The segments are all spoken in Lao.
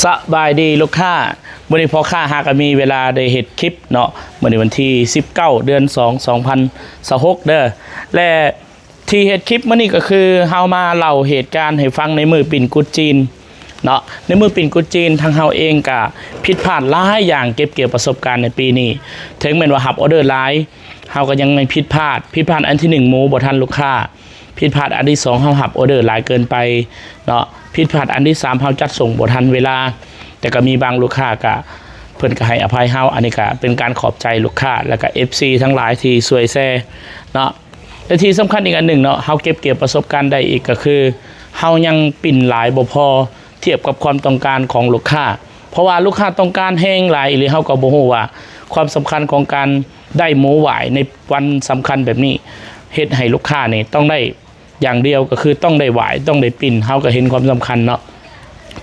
ສະບາຍດີລູກຄ້າ, ມື້ນີ້ພໍ່ຄ້າຫາກໍມີເວລາໄດ້ເຮັດຄລິບເນາະ, ມື້ນີ້ວັນທີສິບເກົ້າ ເດືອນສອງ ສອງພັນຊາວຫົກເດີ. ແລະ ທີ່ເຮັດຄລິບມື້ນີ້ກໍຄືເຮົາມາເລົ່າເຫດການໃຫ້ຟັງໃນມື້ປິ່ນກຸດຈີນເນາະ. ໃນມື້ປິ່ນກຸດຈີນ ທາງເຮົາເອງກະຜິດພາດຫຼາຍຢ່າງເກັບກ່ຽວປະສົບການໃນປີນີ້. ເຖິງແມ່ນວ່າຮັບອອເດີຫຼາຍ, ເຮົາກໍຍັງມີຜິດພາດ. ຜິດພາດອັນທີໜຶ່ງ ໝູບໍ່ທັນລູກຄ້າ. ຜິດພາດອັນທີສອງ ເຮົາຮັບອອເດີຫຼາຍເກີນໄປເນາະ. ຜິດພາດອັນທີສາມ ເຮົາຈັດສົ່ງບໍ່ທັນເວລາ. ແຕ່ກໍມີບາງລູກຄ້າກະ ເພິ່ນກໍໃຫ້ອະໄພເຮົາ. ອັນນີ້ກະເປັນການຂອບໃຈລູກຄ້າ ແລ້ວກະເອັຟຊີທັງຫຼາຍທີ່ຊ່ວຍແຊເນາະ. ແລະທີ່ສຳຄັນອີກອັນໜຶ່ງເນາະ, ເຮົາເກັບກ່ຽວປະສົບການໄດ້ອີກກໍຄື ເຮົາຍັງປິ່ນຫຼາຍບໍ່ພໍທຽບກັບຄວາມຕ້ອງການຂອງລູກຄ້າ. ເພາະວ່າລູກຄ້າຕ້ອງການແຮງຫຼາຍອີ່ຫຼີ, ເຮົາກໍບໍ່ຮູ້ວ່າຄວາມສຳຄັນຂອງການໄດ້ໝູຫວາຍໃນວັນສຳຄັນແບບນີ້ ເຮັດໃຫ້ລູກຄ້ານີ້ຕ້ອງໄດ້ ຢ່າງດຽວກໍຄືຕ້ອງໄດ້ຫວາຍ, ຕ້ອງໄດ້ປິ່ນ, ເຮົາກໍເຫັນຄວາມສຳຄັນເນາະ.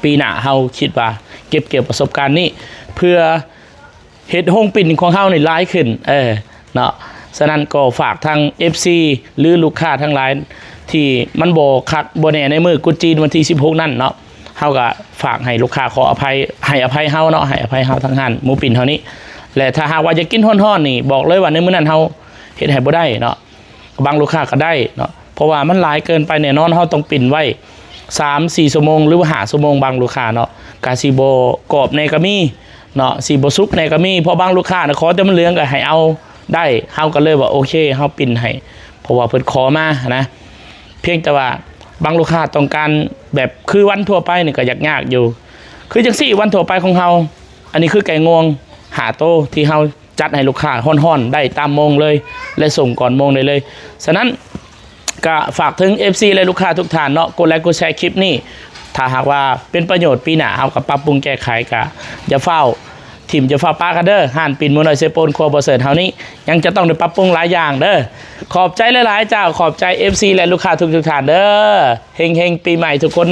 ປີໜ້າເຮົາຄິດວ່າເກັບກ່ຽວປະສົບການນີ້ ເພື່ອເຮັດໂຮງປິ່ນຂອງເຮົານີ້ຫຼາຍຂຶ້ນ ເອີ ເນາະ. ສະນັ້ນກໍຝາກທາງເອັຟຊີ ຫຼື ລູກຄ້າທັງຫຼາຍ ທີ່ມັນບໍ່ຄັກບໍ່ແນ່ໃນມື້ກຸດຈີນວັນທີສິບຫົກນັ້ນເນາະ, ເຮົາກໍຝາກໃຫ້ລູກຄ້າຂໍອະໄພ, ໃຫ້ອະໄພເຮົາເນາະ, ໃຫ້ອະໄພເຮົາທາງຮ້ານໝູປິ່ນເຮົານີ້. ແລະ ຖ້າຫາກວ່າຢາກກິນຮ້ອນໆນີ້ ບອກເລີຍວ່າໃນມື້ນັ້ນເຮົາເຮັດໃຫ້ບໍ່ໄດ້ເນາະ. ບາງລູກຄ້າກໍໄດ້ເນາະ, ເພາະວ່າມັນຫຼາຍເກີນໄປ. ແນ່ນອນເຮົາຕ້ອງປິ່ນໄວ້ສາມສີ່ຊົ່ວໂມງ ຫຼືວ່າຫ້າຊົ່ວໂມງ ບາງລູກຄ້າເນາະ, ກະຊິບໍ່ກອບແດ່ກໍມີເນາະ, ຊິບໍ່ສຸກແດ່ກໍມີ. ເພາະບາງລູກຄ້ານະ ຂໍແຕ່ມັນເຫຼືອງກໍໃຫ້ເອົາໄດ້, ເຮົາກໍເລີຍວ່າໂອເຄ ເຮົາປິ່ນໃຫ້ ເພາະວ່າເພິ່ນຂໍມານະ. ພຽງແຕ່ວ່າບາງລູກຄ້າຕ້ອງການແບບຄືວັນທົ່ວໄປນີ້ກໍຍາກໆຢູ່. ຄືຈັ່ງຊີ້ ວັນທົ່ວໄປຂອງເຮົາ ອັນນີ້ຄືໄກ່ງວງຫ້າໂຕທີ່ເຮົາ ຈັດໃຫ້ລູກຄ້າຮ້ອນໆໄດ້ຕາມໂມງເລີຍ ແລະ ສົ່ງກ່ອນໂມງໄດ້ເລີຍ. ສະນັ້ນ ກະຝາກເຖິງເອັຟຊີ ແລະ ລູກຄ້າທຸກທ່ານເນາະ, ກົດໄລກົດແຊຄລິບນີ້. ຖ້າຫາກວ່າເປັນປະໂຫຍດ, ປີໜ້າເຮົາກໍປັບປຸງແກ້ໄຂ, ກະຢ່າຟ້າວຖິ້ມ, ຢ່າຟ້າວປະກັນເດີ. ຮ້ານປິ່ນໝູນ້ອຍເຊໂປນ ຄົວບໍ່ເສີດເຮົານີ້ ຍັງຈະຕ້ອງໄດ້ປັບປຸງຫຼາຍຢ່າງເດີ. ຂອບໃຈຫຼາຍໆເຈົ້າ, ຂອບໃຈເອັຟຊີ ແລະ ລູກຄ້າທຸກໆທ່ານເດີ. ເຮັງໆປີໃໝ່ທຸກຄົນ.